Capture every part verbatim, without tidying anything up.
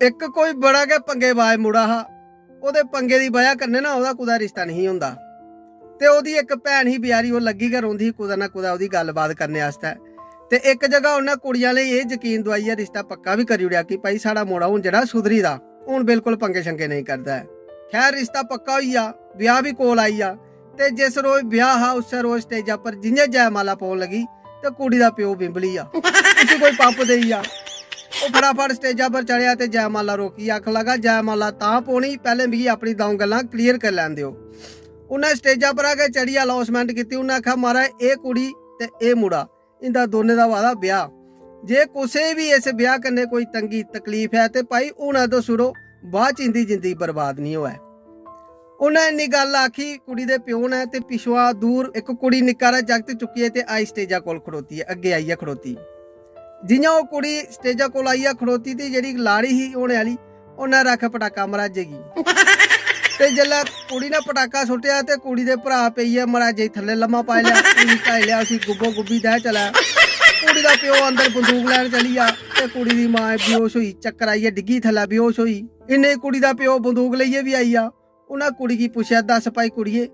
इक कोई बड़ा गै पंगेबाज मुड़ा हा। ओह्दे पंगे दी बजह कन्नै ना ओह्दा कुतै रिश्ता नेईं होंदा। ते ओह्दी इक भैन ही बेचारी, ओह् लग्गी गै रौंह्दी ही कुतै ना कुतै ओह्दी गल्लबात करने आस्तै। ते इक जगह उन्नै कुड़ी आह्लें गी एह् यकीन दोआइयै रिश्ता पक्का बी करी ओड़ेआ कि भाई, साढ़ा मुड़ा हून जेह्ड़ा सुधरी दा, हून बिल्कुल पंगे शंगे नेईं करदा ऐ। खैर, रिश्ता पक्का होई गेआ, ब्याह् बी कोल आई गेआ। ते जिस रोज ब्याह् हा, उस्सै रोज स्टेजा पर जि'यां जयमाला पौन लगी ते कुड़ी दा प्यो बिंबली गेआ, उसी कोई पंप देई गेआ। ओह् फटाफट स्टेजा पर चढ़ेआ ते जयमाला रोकी, आखन लगा, "जयमाला तां पौनी, पैह्लें मिगी अपनी द'ऊं गल्लां clear करी लैन देओ।" उन्नै स्टेजा परा गै चढ़ियै announcement कीती। उन्नै आखेआ, "महाराज, एह् कुड़ी ते एह् मुड़ा, इं'दा दोनें दा होआ दा ब्याह्। जे कुसै बी इस ब्याह् कन्नै कोई तंगी तकलीफ ऐ ते भाई, हून दस्सी ओड़ो, बाद च इं'दी जिंदगी बर्बाद निं होऐ।" उन्नै इन्नी गल्ल आखी कुड़ी दे प्यो ने, ते पिच्छुआं दूर इक कुड़ी निक्का हारा जागत चुक्कियै ते आई स्टेजा कोल खड़ोती, अग्गें आइयै खड़ोती। जि'यां ओह् कुड़ी स्टेजा कोल आइयै खड़ोती ते जेह्ड़ी लाड़ी ही होने आह्ली, उन्नै रक्ख पटाका मराजै गी। ते जेल्लै कुड़ी ने पटाका सुट्टेआ ते कुड़ी दे भ्राऽ पेइयै मराजै गी थल्ले लम्मा पाई लेआ, उसी ढाई लेआ, उसी गुब्बो गुब्बी दे चलै। कुड़ी दा प्यो अंदर बंदूक लैन चली गेआ ते कुड़ी दी मां बेहोश होई, चक्कर आइयै डिग्गी थल्लै बेहोश होई। इन्ने च कुड़ी दा प्यो बंदूक लेइयै बी आई गेआ। उन्नै कुड़ी गी पुच्छेआ, "दस्स भाई कुड़िये,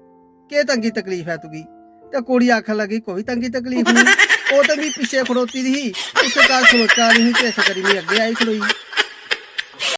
केह् तंगी तकलीफ ऐ तुगी?" ते कुड़ी आखन लगी, "कोई तंगी तकलीफ नेईं, ओह् ते मी पिच्छे खड़ोती दी ही, उत्थै घर खड़ोता नेईं ही ते इस करी मी अग्गें आई खड़ोई।"